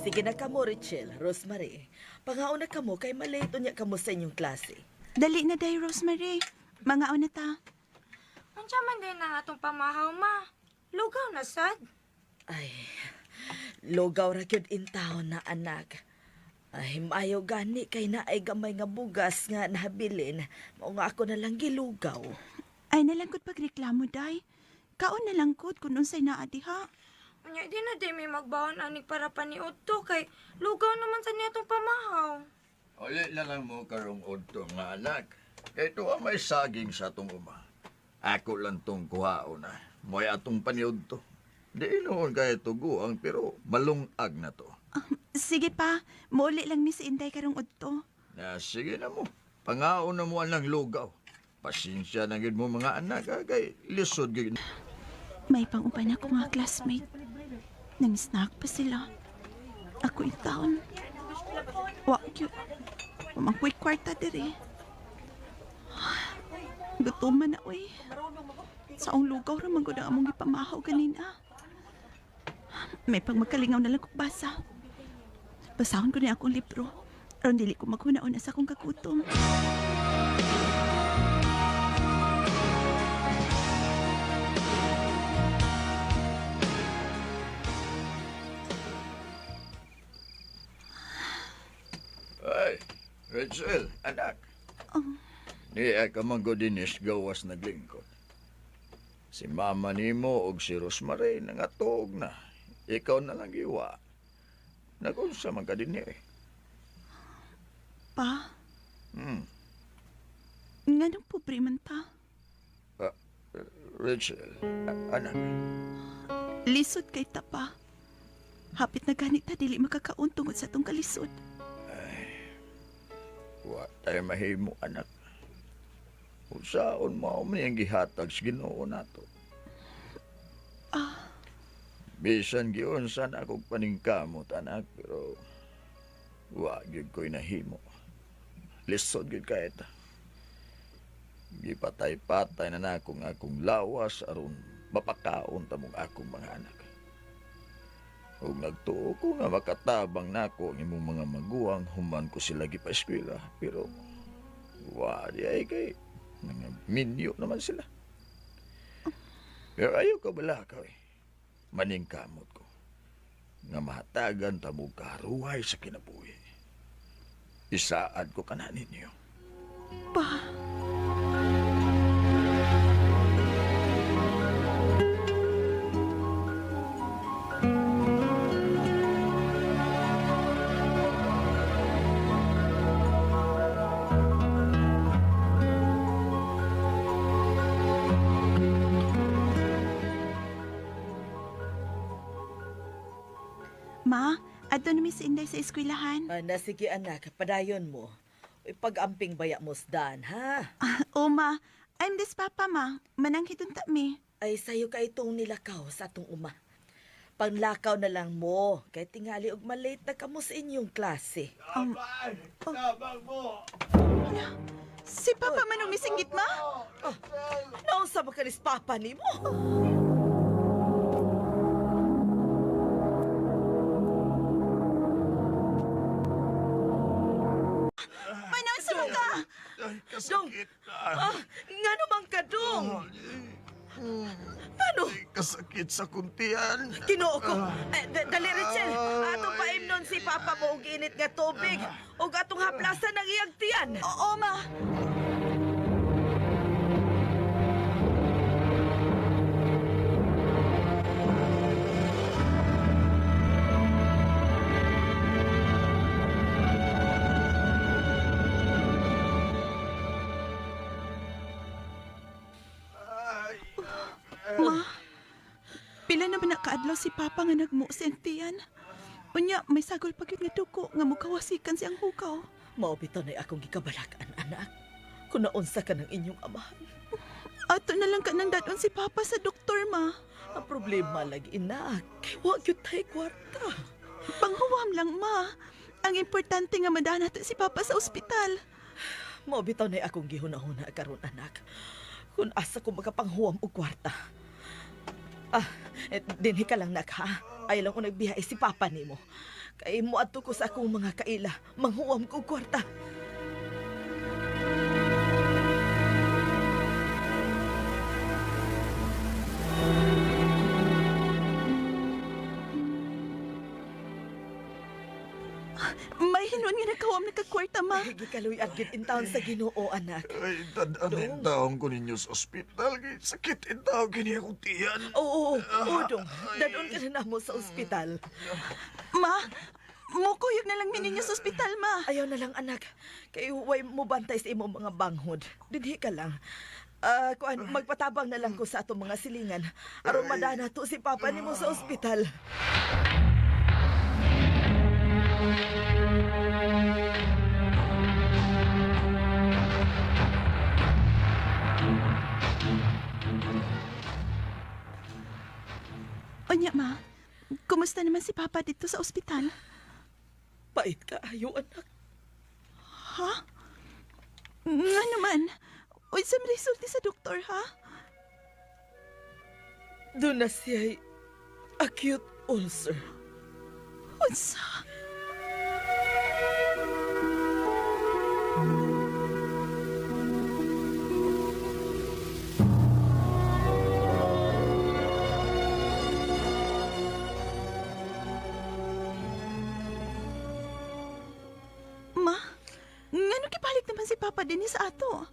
Sige na kamo, Rachel, Rosemary. Pangaon na kamo kay malate unya kamo sa inyong klase. Dali na day, Rosemary. Mangaon na ta. Unsa man day na atong pamahaw, ma? Lugaw na sad. Ay, lugaw ra gyud in town na anak. Ay, maayo gani kay naay gamay nga bugas nga nahabilin. Mao nga ako na lang gilugaw. Ay nalangkod pagreklamo, day. Kaon na langkod kung unsay naa diha. Unya di na day may magbaon anig para paniudto kay lugaw naman sa niya atong pamahaw. Uli na lang mo karong udto nga anak. Kay tuwa may saging sa atong uma. Ako lang tong kuhaon na. Mo'y atong paniudto. Di noon kay tuguang pero malungag na to. Ah, sige pa, muuli lang mi si Inday karong udto. Na sige na mo. Pangaon na mo ang lugaw. Pasensya na gid mo mga anak ha, kay lisod gid. May panguban ako nga classmate. Nang-snack pa sila. Ako in town. Wa cute. Pumangkoy kwarta diri. Gutom man na, uy. Sa ang lugaw ra man gud ang among gipamahaw ganina. May pagmakalingaw na lang kog basa. Basahon ko ni akong libro. Aron dili ko maghunaon sa akong kagutom. Ay, Rachel, anak. Niya ka man gud dinis gawas naglingkod. Si mama nimo og si Rosemary nangatuog na. Ikaw na lang giwa. Nagunsa man ka dinhi eh. Pa, nganong pobre man ta? Ah, Rachel, anak. Lisod kay ta pa. Hapit na ganit ta dili makakaon tungod sa atong kalisod. Wa tayo mahimo, anak. Usaon mao man ang gihatag sa Ginoo nato. Ah. Bisan giunsa na akong paningkamot, anak, pero wa gyud ko'y nahimo. Lisod gyud kay ta. Gipatay-patay na nako ang akong lawas aron mapakaon ta mong akong mga anak. Ug nagtuo ko nga makatabang nako ang imong mga maguwang human ko sila gipa-eskwela, pero wa di ay kay minyo naman sila. Pero ayaw ka bala ka eh. Maningkamot ko nga mahatagan ta mo karuhay sa kinabuhi. Isaad ko kana ninyo. Pa. Ma, adto na mi si Inday sa eskwelahan. Ah, na sige anak, padayon mo. Uy, pag-amping baya mo sdan, ha? Ah, o ma, I'm this papa ma. Mananghidon ta mi. Ay, sayo ka itong nilakaw sa atong uma. Panglakaw na lang mo, kay tingali og malate na kamo sa inyong klase. Tabang mo! Si papa man umisinggit ma? Oh, naunsa ba ka ni papa nimo? Manaunsa man ka? Ay, kasakit. Ah, nga naman ka dong. Ano? Kasakit sa kuntian. Ginoo ko. Eh, dali, Rachel. Atong paimnon si papa mo og init nga tubig. Ug atong haplasan ang iyang tiyan. Oo ma. Ma, pila naman nakaadlaw si Papa nga nagmuo siyang tiyan. Unya, may sagol pa gyud nga dugo nga mukawasikan siyang hukaw. Mao bitaw na akong gikabalakan, anak. Kung naunsa ka ng inyong amahan. Ato na lang ka nang dadon si Papa sa doktor, ma. Ang problema lagi, ina, kay wa gyud tay kwarta. Panghuwam lang, ma. Ang importante nga madaan nato si Papa sa ospital. Mao bitaw na akong gihuna-huna karon, anak. Kung asa ko makapanghuwam og kwarta. Ah, eh, dinhi ka lang, nak, ha? Ayaw lang ko nagbiyahe si Papa nimo. Kay moadto ko sa akong mga kaila. Manghuwam ko kwarta. May hinuon nga nagkawam nagkakwarta, ma. Ay, gikaluy-an gid in town sa Ginoo, anak. Ay, tadanin taong ko ninyo sa ospital. Kay sakit in taong kini akong tiyan. Oo, oo, dong. Dadon ka na namo sa ospital. Ma, mukuyog na lang mi ninyo sa ospital, ma. Ayaw na lang, anak. Kay huway mo bantay sa imong mga banghod. Dinhi ka lang. Kuan, magpatabang na lang ko sa atong mga silingan. Aron madana to si Papa nimo sa ospital. Unya, ma. Kumusta naman si Papa dito sa ospital? Pait ka ayo, anak. Ha? Nga naman. Uy, sa resulti sa doktor, ha? Doon na siya'y acute ulcer. Unsa? Ma, ngano kibalik naman si Papa dinhi sa ato?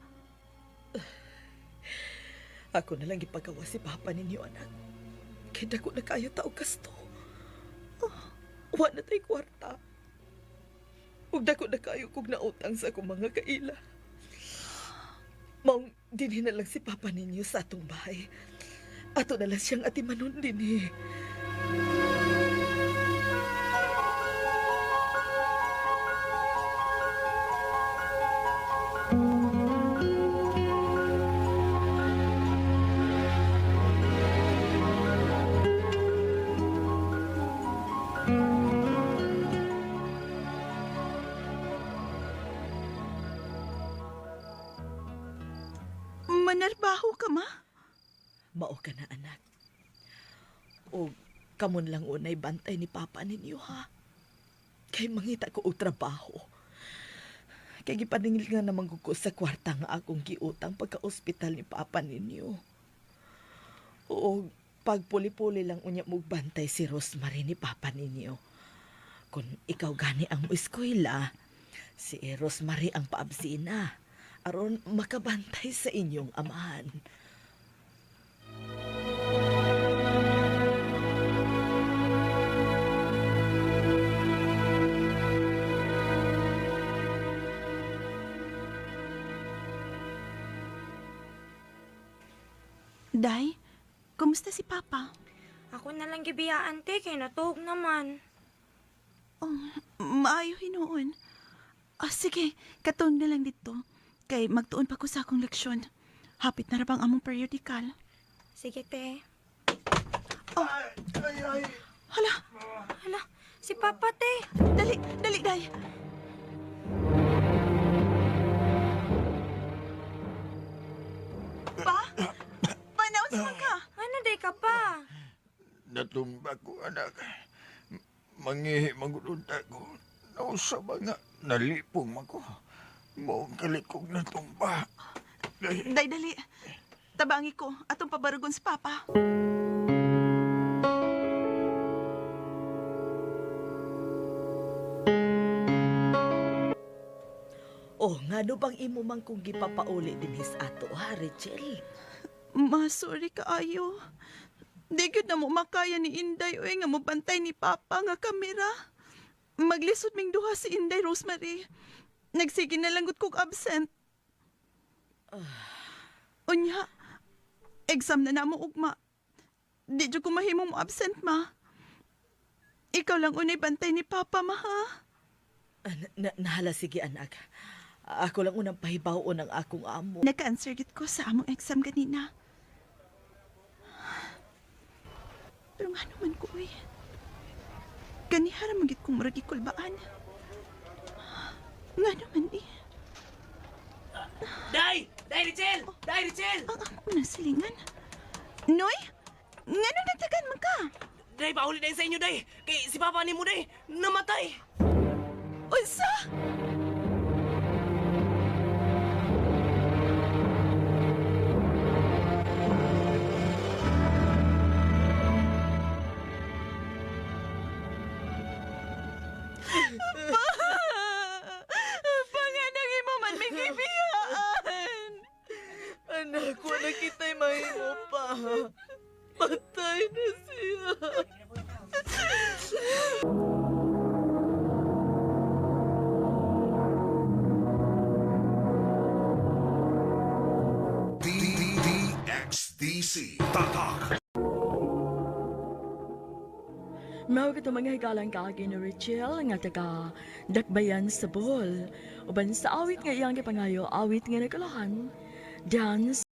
Ako na lang ipagawa si Papa ninyo, anak. Kay dako na kayo tao gasto. Oh, wa na tay kwarta. Ug dako na kayo kog nautang sa akong mga kaila. Maong dinhi na lang si Papa ninyo sa atong bahay. Ato na lang siyang atimanon dinhi. Manarbaho ka, ma? Mao ka na, anak. O kamon lang unay bantay ni Papa ninyo, ha? Kay mangita ko og trabaho. Kay gipaningil nga naman ko sa kwarta nga akong giutang pagka-ospital ni Papa ninyo. O pagpuli-puli lang unya mong bantay si Rosemary ni Papa ninyo. Kung ikaw gani ang moeskwela, si Rosemary ang paabsina aron makabantay sa inyong amahan. Day, kumusta si Papa? Ako na lang gibiyaan, te, kay natuog naman. Oh, maayo hinuon. Ah, sige, katong na lang dito. Kay magtuon pa ko sa akong leksyon. Hapit na ra bang among periodical? Sige, te. Oh. Ay, ay. Hala, Hala, si Papa, te. dali, dali, day. Pa? Pa, naunsa man ka? Ano, day ka pa? Natumba ko, anak. Mangihi magulod ako. Nausaba nga, nalipong ako. Maong kalikog natumba. Ay, Day, dali. Tabangi ko, atong pabarugon si Papa. Oh, ngano bang imo man kung gipapauli dinhi sa ato, ha, Rachel? Ma, sorry kaayo. Di gyud na mo makaya ni Inday oy nga mobantay ni Papa nga kamera. Maglisod ming duha si Inday Rosemary. Nagsige na lang gud kog absent. Unya, exam na namo ugma. Di jud ko mahimong mo absent ma. Ikaw lang unay bantay ni Papa ma ha. Ah, nahala sige anak. Ako lang unang pahibaw-on ang akong amo. Naka-answer gyud ko sa among exam ganina. Pero nga naman ko, uy. Ganihara man gyud kong murag ikulbaan. Nga naman eh. Day! Day, Richel! Day, Richel! Ang ako ng silingan. Noy? Nga nung nagtagan man ka? Day, pauli dayon sa inyo, day! Kay si Papa ni mo, day! Namatay! Unsa? Pa! Panganang imo man may gibiyaan. Anak, wala kita'y mahimo pa. Patay na siya. DDDXDC. Tatak. Mao kato mga higalang kaagi ni Rachel nga taga Dakbayan sa Bohol. Uban sa awit nga iyang gipangayo, awit nga nagkalahan, Dance.